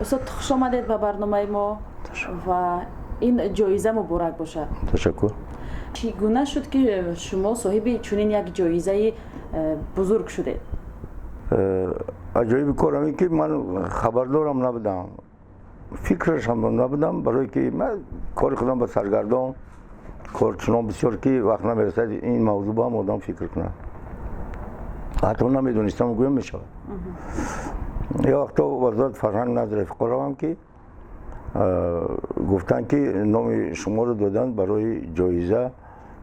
Устод, хуш омадед ба барномаи мо ва ин ҷоиза муборак бошад. Ташаккур. Чӣ гуна шуд, ки шумо соҳиби чунин як ҷоизаи бузург шудед? Аҷоиби кор ҳамин, ки ман хабардорам набудам, фикрашам набудам, барое ки ман кори худам ба саргардон, кор чунон бисёр, ки вақт намерасад ин мавзӯъ ба ҳам одам фикр кунад. Ҳатто намедонистам, гӯям мешавад. Як вақто Вазорати фарҳанг назди рафиқо равам, ки гуфтанд, ки номи шуморо доданд барои ҷоиза,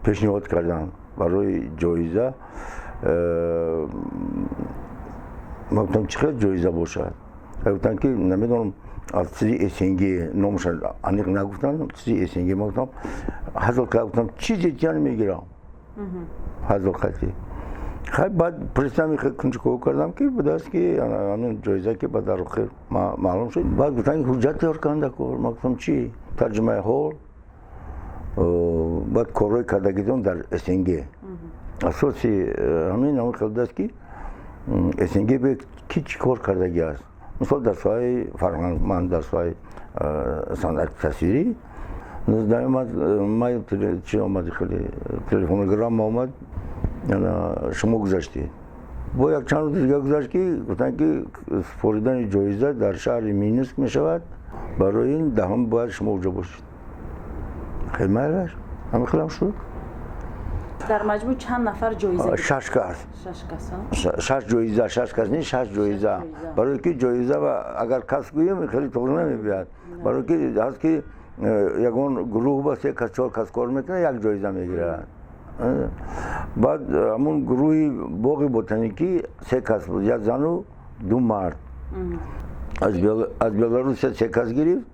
пешниҳод карданд барои ҷоиза. Ман гуфтам, чӣ хел ҷоиза бошад? Гуфтанд, ки намедонам, аз чизи СНГ, номаша аниқ нагуфтанд, чизи СНГ. Ман гуфтам, ҳазл кард, гуфтам, чизе ҷан мегирам, ҳазл қатӣ. Хай, баъд пурсидам, кунҷков кардам, ки будааст, ки ҳамин ҷоиза, ки ба дар охир маълум шуд. Баъд гуфтанд, ҳуҷҷат тайёр карданда кор. Ман гуфтам, чӣ? Тарҷумаи ҳол, баъд корҳои кардагитон дар СНГ. Асоси ҳамин хел будааст, ки СНГ ки чӣ кор кардагӣ аст, мисол, дар соҳаи фарҳанг, ман дар соҳаи санъати тасвирӣ. 19 май чи омад, хеле телефонограмма омад, шумо гузаштед. Бо як чанд рӯз дига гузашт, ки гуфтанд, ки супоридани ҷоиза дар шаҳри Минск мешавад, барои ин 10-ум бояд шумо уҷо бошед. Хеле майлаш, ҳамин хелам шуд. Дар маҷмӯъ чанд нафар ҷоиза? Шаш кас. Шаш кас. Шаш ҷоиза, шаш кас не, шаш ҷоиза, барое ки ҷоиза агар кас гӯем, хеле тоғри намебиёяд, барое ки ҳаст, ки ягон гурӯҳ ба се кас, чор кас кор мекунад, як ҷоиза мегирад. Баъд ҳамун гурӯҳи боғи ботаникӣ се кас буд, як зану ду мард. Аз Беларусия се кас гирифт,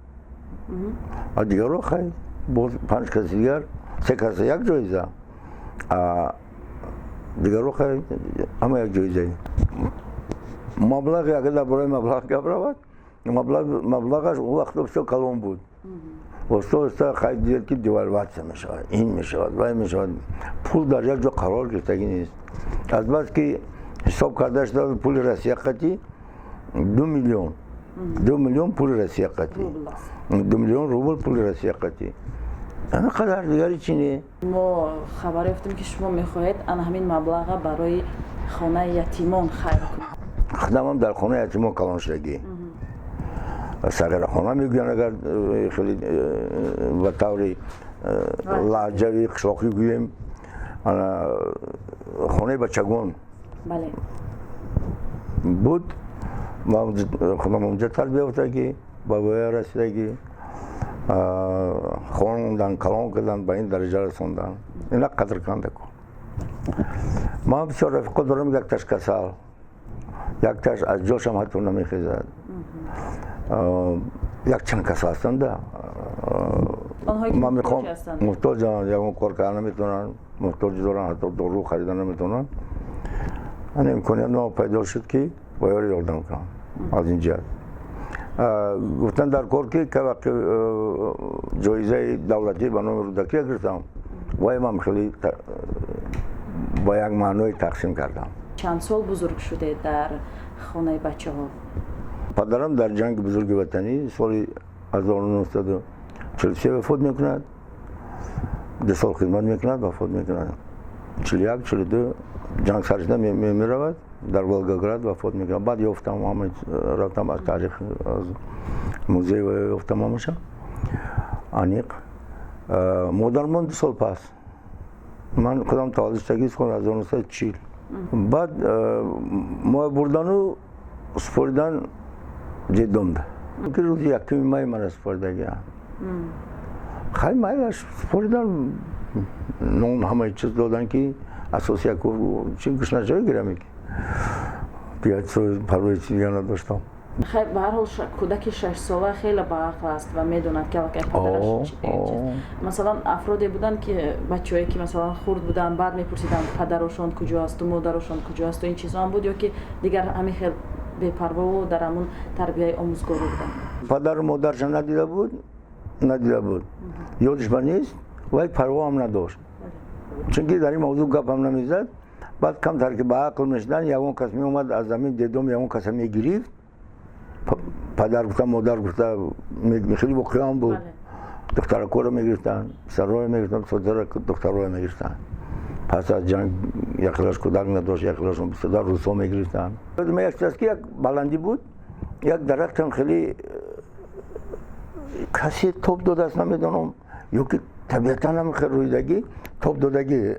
а дигарро хай, боз панҷ каси дигар, се кас як ҷоиза, дигарро хай, ҳама як ҷоиза. Маблағи, агар дар бораи маблағ гап равад, маблағаш он вақто бисёр калон буд. Оста оста хай дидед, ки девальвация мешавад, ин мешавад, вай мешавад, пул дар як ҷо қарор гирифтагӣ нест. Аз бас ки ҳисоб карда шуда, пули Россия қатӣ 2 миллион, 2 миллион пули Россия қатӣ, 2 миллион рубл пули Россия қатӣ, ҳамин қадар, дигари чи не. Мо хабар ёфтем, ки шумо мехоҳед ана ҳамин маблаға барои хонаи ятимон хайр кунед. Худамам дар хонаи ятимон калон шудагӣ, сағирахона мегӯянд, агар хеле ба таври лаҳҷави қишлоқӣ гӯем, хонаи бачагон буд. Худам онҷа тарбия ёфтагӣ, ба воя расидагӣ, хондан, калон кардан, ба ин дараҷа расондан, ина қадр канда кун. Ман бисёр рафиқо дорам, якташ касал, якташ аз ҷошам ҳатто намехезад, якчанд кас ҳастанда. Ман мехоҳам, муҳтоҷанд, ягон кор карда наметавонанд, муҳтоҷ доранд, ҳатто дору харида наметавонанд. Ана имконият ма пайдо шуд, ки ба ёри ёрдам кунам. Аз ин ҷиҳат гуфтан дар кор, ки вақти ҷоизаи давлатӣ ба номи Рӯдакия гирифтам, вай ман хеле ба як маъное тақсим кардам. Чанд сол бузург шудед дар хонаи бачаҳо? Падарам дар Ҷанги Бузурги Ватанӣ соли 1943 вафот мекунад. 2 сол хидмат мекунад, вафот мекунад. 41, 42 ҷанг сар шуда меравад, дар Волгоград вафот мекунад. Баъд ёфтам, ҳама рафтам, аз таърих, аз музей ёфтам ҳамаша аниқ. Модармон 2 сол пас. Ман худам таваллуд шудагӣ соли 1940. Баъд мо бурдану супоридан детдом да, ки рӯзи 1 май мана супоридагиам. Хай, майлаш, супоридан, нон, ҳамаи чиз додан, ки асоси яку чи гушначаё гирам, ки дигар парвои чи дигар надоштам. Хай, ба ҳар ҳол, кӯдаки 6-сола хеле баақл аст ва медонад, ки аллакай падараш. Масалан, афроде буданд, ки бачаҳое, ки масалан хурд буданд, баъд мепурсиданд, падарошон куҷо асту модарошон куҷо асту, ин чизҳоам буд ё ки дигар ҳамин хел бепарвову дар ҳамун тарбияи омӯзгорӣ буданд? Падару модарша надида буд, надида буд, ёдиш ба нест, вай парвоам надошт, чунки дар ин мавзӯъ гапам намезад. Баъд камтар ки ба ақл мешидан, ягон кас меомад аз замин детдом, ягон каса мегирифт. Падар гуфта, модар гуфта, хеле воқеам буд. Духтаракоро мегирифтанд, писарро мегирифтанд, духтарро мегирифтанд. Пас аз ҷанг якхелаш кӯдак надошт, якхелашон бисёр русо мегирифтанд. Як чиз аст, ки як баландӣ буд, як дарахтам хеле касе тоб додааст, намедонам, ё ки табиатан ҳам хел рӯидагӣ, тоб додагӣ,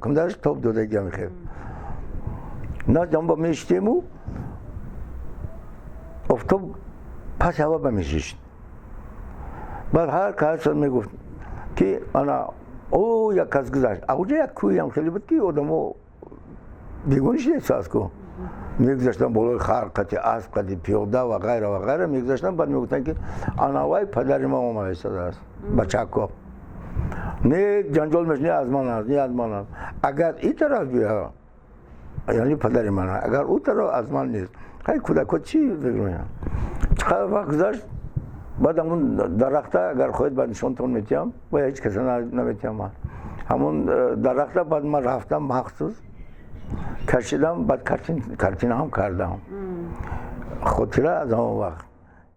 кундааш тоб додагӣ ҳам хел. Назди ҳам ба мешитему, офтоб пас ҳава ба мешишт. Баъд ҳар кас мегуфт, ки ана о як кас гузашт. Ауҷа як кӯҳиам хеле буд, ки одамо бегони шидааст ку, мегузаштан болои хар қати, асп қати, пиёда ва ғайра ва ғайра мегузаштан. Баъд мегуфтанд, ки ана вай падари ма омада истодааст. Бачако не ҷанҷол меш, не аз ман аст, не аз ман аст. Агар ин тараф бия, яъне падари ман аст, агар ӯ тараф, аз ман нест. Хай, кӯдакҳо чӣ фикр мекунанд? Чӣ қадар вақт гузашт, баъд ҳамун дарахта, агар хоҳед, баъд нишонтон метиҳам, ва ҳеҷ каса наметиҳам ман ҳамун дарахта. Баъд ман рафтам, махсус кашидам, баъд картина ҳам кардам, хотира аз ҳамон вақт.